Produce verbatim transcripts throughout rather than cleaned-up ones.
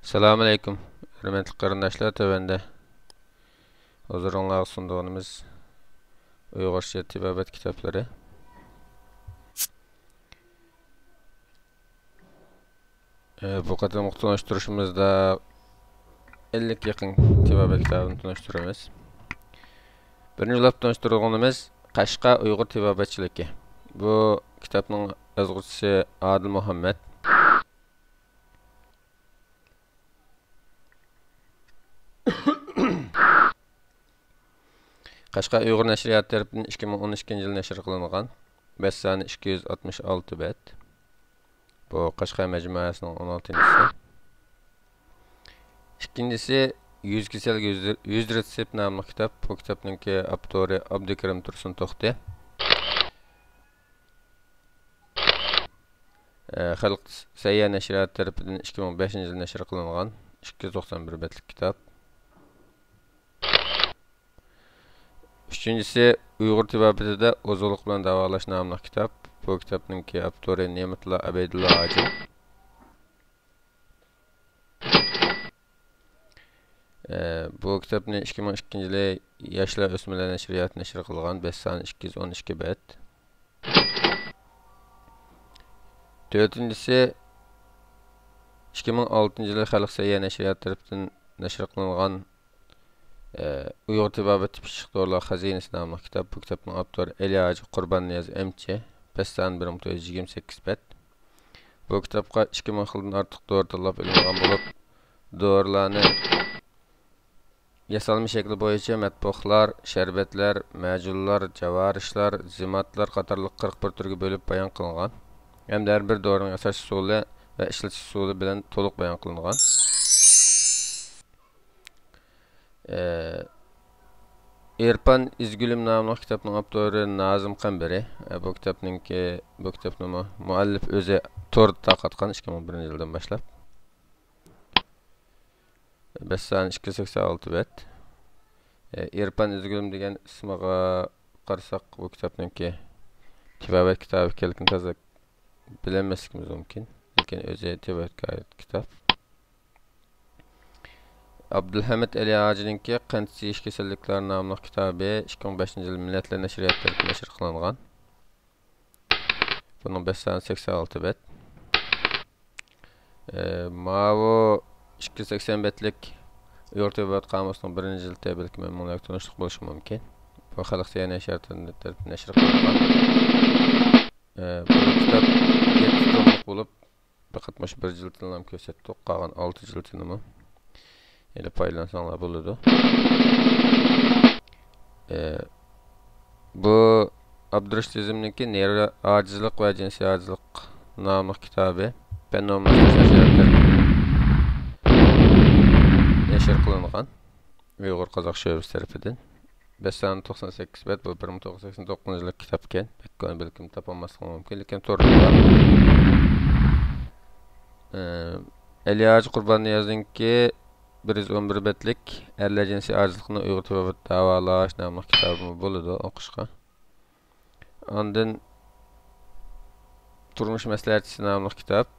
سالام ئەلەيكۇم، ھۆرمەتلىك قېرىنداشلار. تۆۋەندە ھۇزۇرۇڭلارغا سۇنىدىغىنىمىز ئۇيغۇرچە تېبابەت كىتابلىرى. ئە، بۇ قېتىمقى تونۇشتۇرۇشىمىزدا ئەللىككە يېقىن تېبابەت كىتابىنى تونۇشتۇرىمىز. بىرىنچى بولۇپ تونۇشتۇرغىنىمىز قەشقەر ئۇيغۇر تېبابەتچىلىكى. بۇ كىتابنىڭ يازغۇچىسى ئادىل مۇھەممەد. قەشقەر ئۇيغۇر نەشرىياتى تەرىپىدىن ئىككى مىڭ ئون ئىككىنچى يىلى نەشر قىلىنغان، بەس سانى ئىككى يۈز ئاتمىش ئالتە بەت. بۇ قەشقەر مەجمۇئەسىنىڭ ئون ئالتىنچىسى. ئىككىنچىسى يۈز كېسەلگە يۈز، يۈز رېتسېپت ناملىق كىتاب. بۇ كىتابنىڭكى ئاپتورى ئابدۇكېرىم تۇرسۇن توختى. ئە، خەلق سەھىيە نەشرىياتى تەرىپىدىن ئىككى مىڭ بەشىنچى يىلى نەشر قىلىنغان ئىككى يۈز توقسان بىر بەتلىك كىتاب. ئۈچىنچىسى ئۇيغۇر تېبابىتىدە ئوزۇقلۇق بىلەن داۋالاش ناملىق كىتاب. بۇ كىتابنىڭكى ئاپتورى نېمەتۇللا ئەبەيدۇللا ھاجى. ئە، بۇ كىتابنى ئىككى مىڭ ئىككىنچى يىلى ياشلار ئۆسمۈرلەر نەشرىياتى نەشر قىلغان، بەس سانى ئىككى يۈز ئون ئىككى بەت. تۆتىنچىسى ئىككى مىڭ ئالتىنچى يىلى خەلق سەھىيە نەشرىياتى تەرىپىدىن نەشر قىلىنغان، ئە، ئۇيغۇر تېبابىتى پىششىق دورىلار خەزىنىسى ناملىق كىتاب. بۇ كىتابنىڭ ئاپتورى ئەلى ھاجى قۇرباننىياز ئەمچى، بەس سانى بىر مىڭ تۆت يۈز يىگىرمە سەككىز بەت. بۇ كىتابقا ئىككى مىڭ خىلدىن ئارتۇق دورا تاللاپ ئېلىنغان بولۇپ، دورىلارنى ياسالما شەكلى بويىچە مەتبۇخلار، شەربەتلەر، مەجۇنلار، جاۋارىشلار، زىماتلار قاتارلىق قىرىق بىر تۈرگە بۆلۈپ بايان قىلىنغان ھەمدە ھەر بىر دورىنىڭ ئاساس ئۇسۇلى ۋە ئىشلىتىش ئۇسۇلى بىلەن تولۇق بايان قىلىنغان. ئە، ئېرپان ئىزگۈلۈم ناملىق كىتابنىڭ ئاپتورى نازىم قەمبىرى. ئە، بۇ كىتابنىڭكى، بۇ كىتابنىمۇ مۇئەللىپ ئۆزى توردا تارقاتقان، ئىككى مىڭ بىرىنچى يىلدىن باشلاپ. بەس سانى ئىككى يۈز سەكسەن ئالتە بەت. ئە، ئېرپان ئىزگۈلۈم دېگەن ئىسمىغا قارىساق، بۇ كىتابنىڭكى تېبابەت كىتابى ئىكەنلىكىنى تازا بىلەلمەسلىكىمىز مۇمكىن. لېكىن ئۆزى تېبابەتكە ئائىت كىتاب. ئابدۇلھەمىد ئەلى ھاجىنىڭكى قەنت سىيىش كېسەللىكلەر ناملىق كىتابى ئىككى مىڭ بەشىنچى يىل مىللەتلەر نەشرىياتى تەرىپىدىن نەشر قىلىنغان. بۇنىڭ بەس سانى سەكسەن ئالتە بەت. ئە، ماۋۇ ئىككى يۈز سەكسەن بەتلىك ئۇيغۇر تېبابەت قامۇسىنىڭ بىرىنچى جىلدى بەلكىم ھەممىڭلارغا تونۇشلۇق بولۇشى مۇمكىن. بۇ خەلق سەھىيە نەشرىياتى تەرىپىدىن نەشر قىلىنغان. ئە، بۇ كىتاب يەتتە توملۇق بولۇپ، پەقەت مۇشۇ بىر جىلدىنلا كۆرسەتتۇق. قالغان ئالتە جىلدىنىمۇ ئېلىپ پايدىلانساڭلار بولىدۇ. ئە، بۇ ئابدۇرېشىت ئېزىمنىڭكى نېرۋا ئاجىزلىق ۋە جىنسىي ئاجىزلىق ناملىق كىتابى پەن ئومۇملاشتۇرۇش نەشرىياتى تەرىپىدىن نەشر قىلىنغان، ئۇيغۇر قازاق شۆبىسى تەرىپىدىن. بەس سانى توقسان سەككىز بەت، بۇ بىر مىڭ توققۇز يۈز سەكسەن توققۇزىنچى يىللىق كىتاب ئىكەن. بەك كۆڭۈل بەلكىم تاپالماسلىقىڭ مۇمكىن، لېكىن توردا بار. ئە، ئەلى ھاجى قۇرباننىيازنىڭكى بىر يۈز ئون بىر بەتلىك ئەرلەر جىنسىي ئاجىزلىقنى ئۇيغۇر تېبابىتىدە داۋالاش ناملىق كىتابىمۇ بولىدۇ ئوقۇشقا. ئاندىن تۇرمۇش مەسلىھەتچىسى ناملىق كىتاب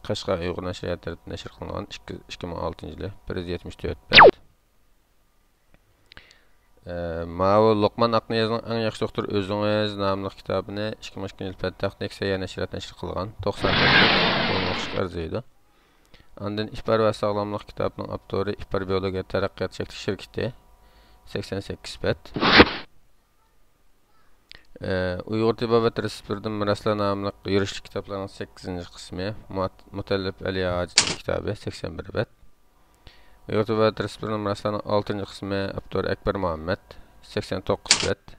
قەشقەر ئۇيغۇر نەشرىياتى تەرىپىدىن نەشر قىلىنغان، ئىككى، ئىككى مىڭ ئالتىنچى يىلى، بىر يۈز يەتمىش تۆت بەت. ئە، ماۋۇ لوقمان ئاقنىيازنىڭ ئەڭ ياخشى دوختۇر ئۆزىڭىز ناملىق كىتابىنى ئىككى مىڭ ئىككىنچى يىل پەن تېخنىك سەھىيە نەشرىياتى نەشر قىلغان، توقسان بەتلىك، بۇنىڭغا ئوخشاش ئەرزىيدۇ. ئاندىن ئىپار ۋە ساغلاملىق كىتابىنىڭ ئاپتورى ئىپار بىيولوگىيە تەرەققىيات چەكلىك شىركىتى، سەكسەن سەككىز بەت. ئە، ئۇيغۇر تېبابەت رېتسېپلىرىدىن مىراسلار ناملىق يۈرۈشلۈك كىتابلارنىڭ سەككىزىنچى قىسمى، مۇئەت-، مۇتەللىپ ئەلى ھاجىنىڭ كىتابى، سەكسەن بىر بەت. ئۇيغۇر تېبابەت رېتسېپلىرىنىڭ مىراسلارنىڭ ئالتىنچى قىسمى، ئاپتورى ئەكبەر مۇھەممەد، سەكسەن توققۇز بەت.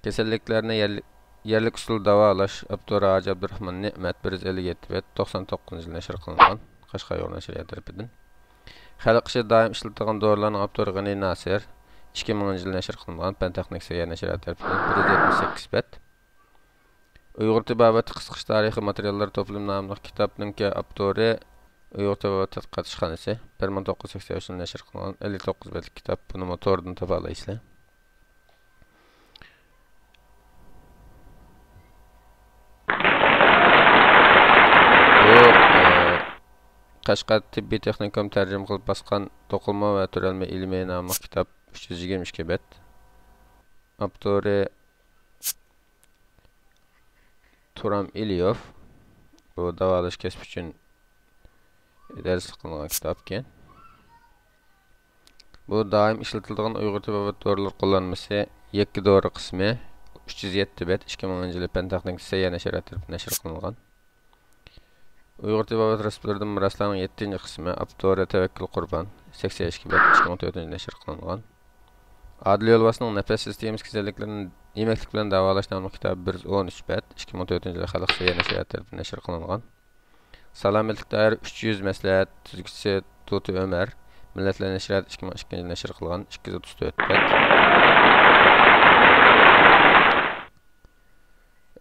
كېسەللىكلەرنى يەرلىك، يەرلىك ئۇسۇلدا داۋالاش، ئاپتورى ھاجى ئابدۇراخمان نېمەت، بىر يۈز ئەللىك يەتتە بەت، توقسان توققۇزىنچى يىلى نەشر قىلىنغان، قەشقەر ئۇيغۇر نەشرىياتى تەرىپىدىن. خەلق ئىچىدە دائىم ئىشلىتىلىدىغان دورىلارنىڭ ئاپتورى غېنى ناسىر، ئىككى مىڭىنچى يىلى نەشر قىلىنغان، پەن تېخنىك سەھىيە نەشرىياتى تەرىپىدىن، بىر يۈز يەتمىش سەككىز بەت. ئۇيغۇر تېبابىتى قىسقىچە تارىخىي ماتېرىياللار توپلىمى ناملىق كىتابنىڭكى ئاپتورى ئۇيغۇر تېبابەت تەتقىقات ئىشخانىسى، بىر مىڭ توققۇز يۈز سەكسەن ئۈچىنچى يىلى نەشر قىلىنغان، ئەللىك توققۇز بەتلىك كىتاب. بۇنىمۇ توردىن تاپالايسىلەر. بۇ، ئە، قەشقەر تېببىي تېخنىكوم تەرجىمە قىلىپ باسقان توقۇلما ۋە تۆرەلمە ئىلمى ناملىق كىتاب، ئۈچ يۈز يىگىرمە ئىككى بەت. ئاپتورى تۇرام ئىلىيوف. بۇ داۋالاش كەسپى ئۈچۈن دەرسلىك قىلىنغان كىتابكەن. بۇ دائىم ئىشلىتىلىدىغان ئۇيغۇر تېبابەت دورىلىرى قوللانمىسى، يەككە دورا قىسمى، ئۈچ يۈز يەتتە بەت، ئىككى مىڭىنچى يىلى پەن تېخنىكا سەھىيە نەشرىياتى تەرىپىدىن نەشر قىلىنغان. ئۇيغۇر تېبابەت رېتسېپلىرىدىن مىراسلارنىڭ يەتتىنچى قىسمى، ئاپتورى تەۋەككۈل قۇربان، سەكسەن ئىككى بەت، ئىككى مىڭ تۆتىنچى يىلى نەشر قىلىنغان. ئادىل يولۋاسنىڭ نەپەس سىستېمىسى كېسەللىكلىرىنى يېمەكلىك بىلەن داۋالاش ناملىق كىتابى، بىر يۈز ئون ئۈچ بەت، ئىككى مىڭ تۆتىنچى يىلى خەلق سەھىيە نەشرىياتى تەرىپىدىن نەشر قىلىنغان. سالامەتلىك دائىرە ئۈچ يۈز مەسلىھەت، تۈزگۈچىسى تۇتى ئۆمەر، مىللەتلەر نەشرىياتى، ئىككى مىڭ ئىككىنچى يىلى نەشر قىلغان، ئىككى يۈز ئوتتۇز تۆت بەت.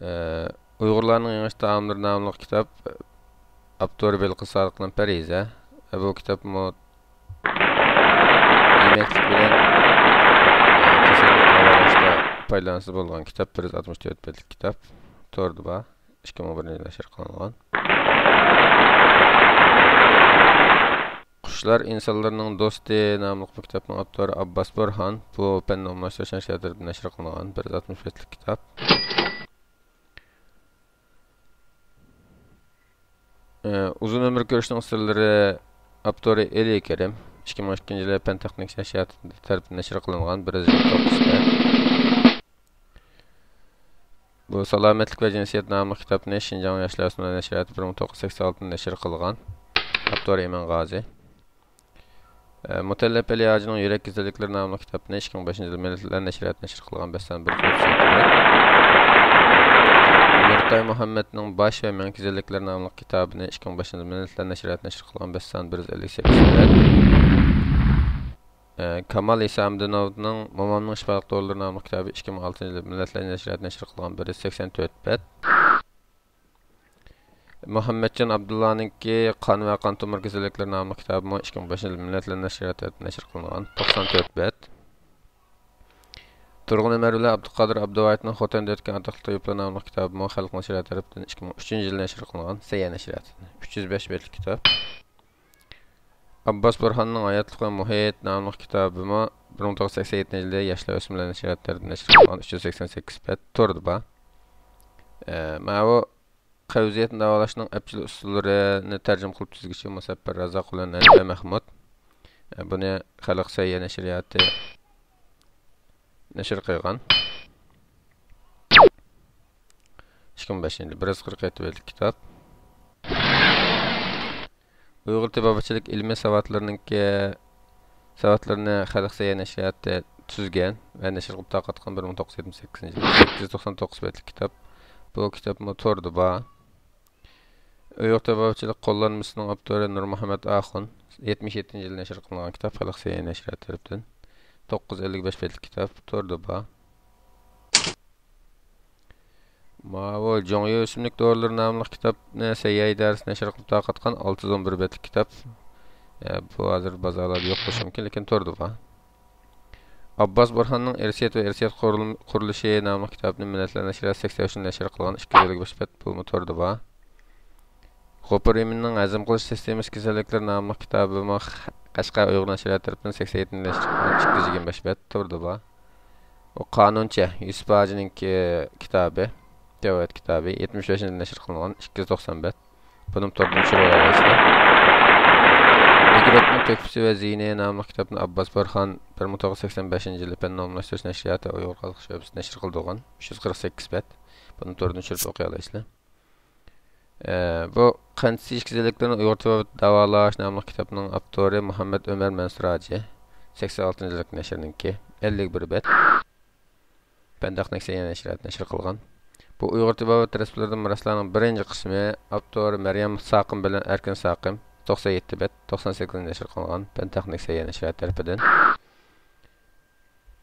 ئە، ئۇيغۇرلارنىڭ يېڭىچە تائاملىرى ناملىق كىتاب، ئاپتورى بېلقىس سادىق بىلەن پەرىزە. ئە، بۇ كىتابمۇ يېمەكلىك بىلەن، ئە، كېسەللىك داۋالاشتا پايدىلانسىز بولغان كىتاب، بىر يۈز ئاتمىش تۆت بەتلىك كىتاب. توردا بار. ئىككى مىڭ بىرىنچى يىلى نەشر قىلىنغان. قۇشلار ئىنسانلارنىڭ دوستى ناملىق بۇ كىتابنىڭ ئاپتورى ئابباس بۇرھان. بۇ پەن ئومۇملاشتۇرۇش نەشرىياتى تەرىپىدىن نەشر قىلىنغان، بىر يۈز ئاتمىش بەتلىك كىتاب. ئۇزۇن ئۆمۈر كۆرۈشنىڭ سىرلىرى، ئاپتورى ئېلى كېرىم، ئىككى مىڭ ئىككىنچى يىلى پەن تېخنىكا نەشرىياتى تەرىپىدىن نەشر قىلىنغان، بىر يۈز يىگىرمە توققۇز بەت. بۇ سالامەتلىك ۋە جىنسىيەت ناملىق كىتابنى شىنجاڭ ياشلار ئۆسمۈرلەر نەشرىياتى بىر مىڭ توققۇز يۈز سەكسەن ئالتىدە نەشر قىلغان. ئاپتورى ئىمىن غازى. ئە، مۇتەللىپ ئەلى ھاجىنىڭ يۈرەك كېسەللىكلىرى ناملىق كىتابنى ئىككى مىڭ بەشىنچى يىلى مىللەتلەر نەشرىياتى نەشر قىلغان، بەش سان بىر يۈز ئوتتۇز يەتتە بەت. نۇرتاي مۇھەممەدنىڭ باش ۋە مېڭە كېسەللىكلىرى ناملىق كىتابىنى ئىككى مىڭ بەشىنچى يىلى مىللەتلەر نەشرىياتى نەشر قىلغان، بەش سان بىر يۈز ئەللىك سەككىز بەت. ئە، كامال ھېسامىدىنوۋنىڭ مومامنىڭ شىپالىق دورىلىرى ناملىق كىتابى ئىككى مىڭ ئالتىنچى يىلى مىللەتلەر نەشرىياتى نەشر قىلغان، بىر يۈز سەكسەن تۆت بەت. مۇھەممەتجان ئابدۇللانىڭكى قان ۋە قان تومۇر كېسەللىكلىرى ناملىق كىتابىمۇ ئىككى مىڭ بەشىنچى يىلى مىللەتلەر نەشرىياتى نەشر قىلىنغان، توقسان تۆت بەت. تۇرغۇن ئۆمەر بىلەن ئابدۇقادىر ئابدۇۋايىتنىڭ خوتەندە ئۆتكەن ئاتاقلىق تېۋىپلار ناملىق كىتابىمۇ خەلق نەشرىياتى تەرىپىدىن ئىككى مىڭ ئۈچىنچى يىلى نەشر قىلىنغان، سەھىيە نەشرىياتى، ئۈچ يۈز بەش بەتلىك كىتاب. ئابباس بۇرھاننىڭ ھاياتلىق ۋە مۇھىت ناملىق كىتابىمۇ بىر مىڭ توققۇز يۈز سەكسەن يەتتىنچى يىلى ياشلار ئۆسمۈرلەر نەشرىياتى تەرىپىدىن نەشر قىلىنغان، ئۈچ يۈز سەكسەن سەككىز بەت، توردا بار. ئە، ماۋۇ قەۋزىيەتنى داۋالاشنىڭ ئەپچىل ئۇسۇللىرىنى تەرجىمە قىلىپ تۈزگۈچى مۇسەپپەر رازاق بىلەن ئەنۋەر مەھمۇد. ئە، بۇنى خەلق سەھىيە نەشرىياتى نەشر قىلغان. ئىككى مىڭ بەشىنچى يىل، بىر يۈز قىرىق يەتتە بەتلىك كىتاب. ئۇيغۇر تېبابەتچىلىك ئىلمىي ساۋاتلىرىنىڭكى، ساۋاتلىرىنى خەلق سەھىيە نەشرىياتى تۈزگەن ۋە نەشر قىلىپ تارقاتقان، بىر مىڭ توققۇز يۈز يەتمىش سەككىزىنچى يىل، سەككىز يۈز توقسان توققۇز بەتلىك كىتاب. بۇ كىتابمۇ توردا بار. ئۇيغۇر تېبابەتچىلىك قوللانمىسىنىڭ ئاپتورى نۇرمۇھەممەت ئاخۇن، يەتمىش يەتتىنچى يىلى نەشر قىلىنغان كىتاب، خەلق سەھىيە نەشرىياتى تەرىپىدىن، توققۇز يۈز ئەللىك بەش بەتلىك كىتاب، توردا بار. ماۋۇ جۇڭيى ئۆسۈملۈك دورىلىرى ناملىق كىتابنى سەھىيە ئىدارىسى نەشر قىلىپ تارقاتقان، ئالتە يۈز ئون بىر بەتلىك كىتاب. ئە، بۇ ھازىر بازارلاردا يوق بولۇشى مۇمكىن، لېكىن توردا بار. ئابباس بۇرھاننىڭ ئىرسىيەت ۋە ئىرسىيەت قۇرۇل-، قۇرۇلۇشى ناملىق كىتابىنى مىللەتلەر نەشرىياتى سەكسەن ئۈچىنچى نەشر قىلغان، ئىككى يۈز ئەللىك بەش بەت، بۇمۇ توردا بار. غوپۇر ئىمىننىڭ ھەزىم قىلىش سىستېمىسى كېسەللىكلىرى ناملىق كىتابىمۇ خە-، قەشقەر ئۇيغۇر نەشرىياتى تەرىپىدىن سەكسەن يەتتىنچى نەشر قىلغان، ئىككى يۈز يىگىرمە بەش بەت، توردا بار. ئۇ قانۇنچە يۈسۈپ ھاجىنىڭكى كىتابى، تېۋەت كىتابى، يەتمىش بەشىنچى نەشر قىلىنغان، ئىككى يۈز توقسان بەت. بۇنىمۇ توردىن چۈشۈرۈپ ئالالايسىلەر. مىكروبنىڭ تۆھپىسى ۋە زىيىنى ناملىق كىتابنى ئابباس بۇرھان بىر مىڭ توققۇز يۈز سەكسەن بەشىنچى يىلى پەن ئومۇملاشتۇرۇش نەشرىياتى ئۇيغۇر خەلق شۆبىسى نەشر قىلدۇرغان، ئۈچ يۈز قىرىق سەككىز بەت. بۇنى توردىن چۈشۈرۈپ ئوقۇيالايسىلەر. ئە، بۇ قان سىيىش كېسەللىكلىرىنى ئۇيغۇرچە داۋالاش ناملىق كىتابنىڭ ئاپتورى مۇھەممەد ئۆمەر مەنسۇر ھاجى، سەكسەن ئالتىنچى يىللىق نەشرىنىڭكى، ئەللىك بىر بەت. پەن تېخنىكا سەھىيە نەشرىياتى نەشر قىلغان. بۇ ئۇيغۇر تېبابەت رېتسېپلىرىدىن مىراسلارنىڭ بىرىنچى قىسمى، ئاپتورى مەريەم ساقىم بىلەن ئەركىن ساقىم، توقسەن يەتتە بەت، توقسان سەككىزىنچى نەشر قىلىنغان، پەن تېخنىكا سەھىيە نەشرىياتى تەرىپىدىن.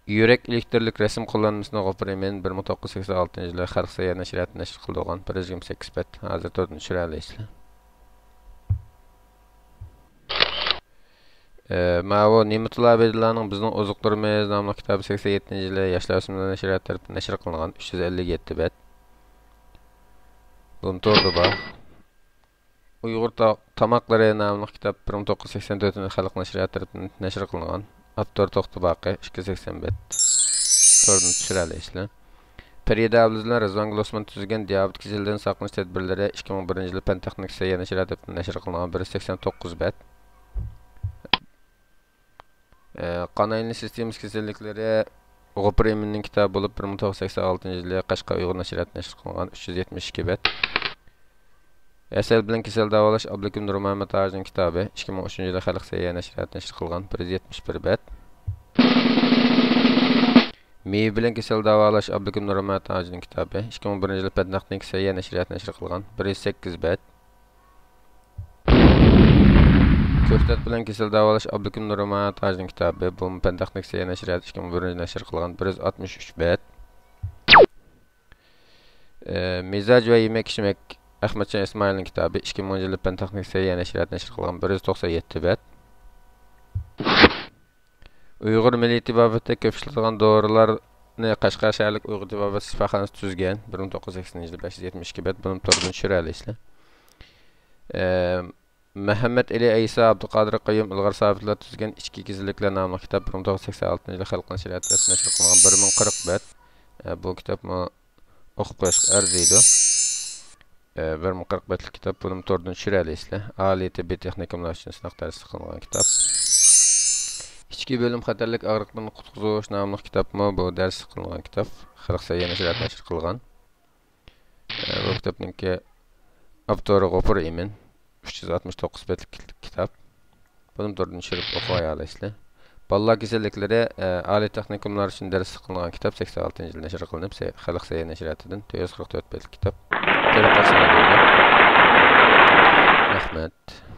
يۈرەك ئېلېكتىرلىك رەسىم قوللانمىسىنى غوپۇر ئىمىن بىر مىڭ توققۇز يۈز سەكسەن ئالتىنچى يىلى خەلق سەھىيە نەشرىياتى نەشر قىلدۇرغان، بىر يۈز يىگىرمە سەككىز بەت، ھازىر توردىن چۈشۈرەلەيسىلەر. ئە، ماۋۇ نېمىتۇللا ئابىدىللانىڭ بىزنىڭ ئوزۇقلىرىمىز ناملىق كىتابى سەكسەن يەتتىنچى يىلى ياشلار ئۆسمۈرلەر نەشرىياتى تەرىپىدىن نەشر قىلىنغان، ئۈچ يۈز ئەللىك يەتتە بەت. بۇمۇ توردا بار. ئۇيغۇر تا-، تاماقلىرى ناملىق كىتاب بىر مىڭ توققۇز يۈز سەكسەن تۆتىنچى يىلى خەلق نەشرىياتى تەرىپىدىن نەشر قىلىنغان. ئاپتور توختى باقى، ئىككى يۈز سەكسەن بەت. توردىن چۈشۈرەلەيسىلەر. پەرىدە ئابلىز بىلەن رىزۋان گۈلئوسمان تۈزگەن دىئابېت كېسىلىدىن ساقلىنىش تەدبىرلىرى، ئىككى مىڭ بىرىنچى يىلى پەن تېخنىكا سەھىيە نەشرىياتى تەرىپىدىن نەشر قىلىنغان، بىر يۈز سەكسەن توققۇز بەت. ئە، قان ئايلىنىش سىستېمىسى كېسەللىكلىرى غوپۇر ئىمىننىڭ كىتابى بولۇپ، بىر مىڭ توققۇز يۈز سەكسەن ئالتىنچى يىلى قەشقەر ئۇيغۇر نەشرىياتى نەشر قىلغان، ئۈچ يۈز يەتمىش ئىككى بەت. ھەسەل بىلەن كېسەل داۋالاش ئابلىكىم نۇرمۇھەممەت ھاجىنىڭ كىتابى، ئىككى مىڭ ئۈچىنچى يىلى خەلق سەھىيە نەشرىياتى نەشر قىلغان، بىر يۈز يەتمىش بىر بەت. مېۋە بىلەن كېسەل داۋالاش ئابلىكىم نۇرمۇھەممەت ھاجىنىڭ كىتابى، ئىككى مىڭ بىرىنچى يىلى پەن تېخنىكا سەھىيە نەشرىياتى نەشر قىلغان، بىر يۈز سەككىز بەت. كۆكتات بىلەن كېسەل داۋالاش ئابلىكىم نۇرمۇھەممەت ھاجىنىڭ كىتابى، بۇمۇ پەن تېخنىكا سەھىيە نەشرىياتى ئىككى مىڭ بىرىنچى يىلى نەشر قىلغان، بىر يۈز ئاتمىش ئۈچ بەت. ئە، مىزاج ۋە يېمەك ئىچمەك ئەخمەتجان ئىسمائىلنىڭ كىتابى، ئىككى مىڭىنچى يىلى پەن تېخنىكا سەھىيە نەشرىياتى نەشر قىلغان، بىر يۈز توقسان يەتتە بەت. ئۇيغۇر مىللىي تېبابىتى كۆپ ئىشلىتىدىغان دورىلارنى قەشقەر شەھەرلىك ئۇيغۇر تېبابەت شىپاخانىسى تۈزگەن، بىر مىڭ توققۇز يۈز سەكسىنىنچى يىلى بەش يۈز يەتمىش ئىككى بەت، بۇنىمۇ توردىن چۈشۈرەلەيسىلەر. ئە، مەھەممەت ئەلى ئەيسا، ئابدۇقادىر قەييۇم، ئىلغار سابىتلار تۈزگەن ئىچكى كېسەللىكلەر ناملىق كىتاب، بىر مىڭ توققۇز يۈز سەكسەن ئالتىنچى يىلى خەلق نەشرىياتى تەرىپىدىن نەشر قىلىنغان، بىر مىڭ قىرىق بەت. ئە، بۇ كىتابمۇ ئوقۇپ قويۇشقا ئەرزىيدۇ. ئە، بىر مىڭ قىرىق بەتلىك كىتاب، بۇنىمۇ توردىن چۈشۈرەلەيسىلەر. ئالىي تېببىي تېخنىكوملار ئۈچۈن سىناق دەرسلىك قىلىنغان كىتاب. ئىچكى بۆلۈم خەتەرلىك ئاغرىقلىرىنى قۇتقۇزۇش ناملىق كىتابمۇ بۇ دەرسلىك قىلىنغان كىتاب. خەلق سەھىيە نەشرىياتى نەشر قىلغان. ئە، بۇ كىتابنىڭكى ئاپتورى غوپۇر ئىمىن. ئۈچ يۈز ئاتمىش توققۇز بەتلىك كىتاب. بۇنىمۇ توردىن چۈشۈرۈپ ئوقۇۋالالايسىلەر. بالىلار كېسەللىكلىرى، ئە، ئالىي تېخنىكوملار ئۈچۈن دەرسلىك قىلىنغان كىتاب، سەكسەن ئالتىنچى يىلى نەشر قىلىنىپ، سە-، خەلق سەھىيە نەشرىياتىدىن، تۆت يۈز قىرىق تۆت بەتلىك كىتاب. كۆرۈپ باقسىڭىز بولىدۇ. رەھمەت.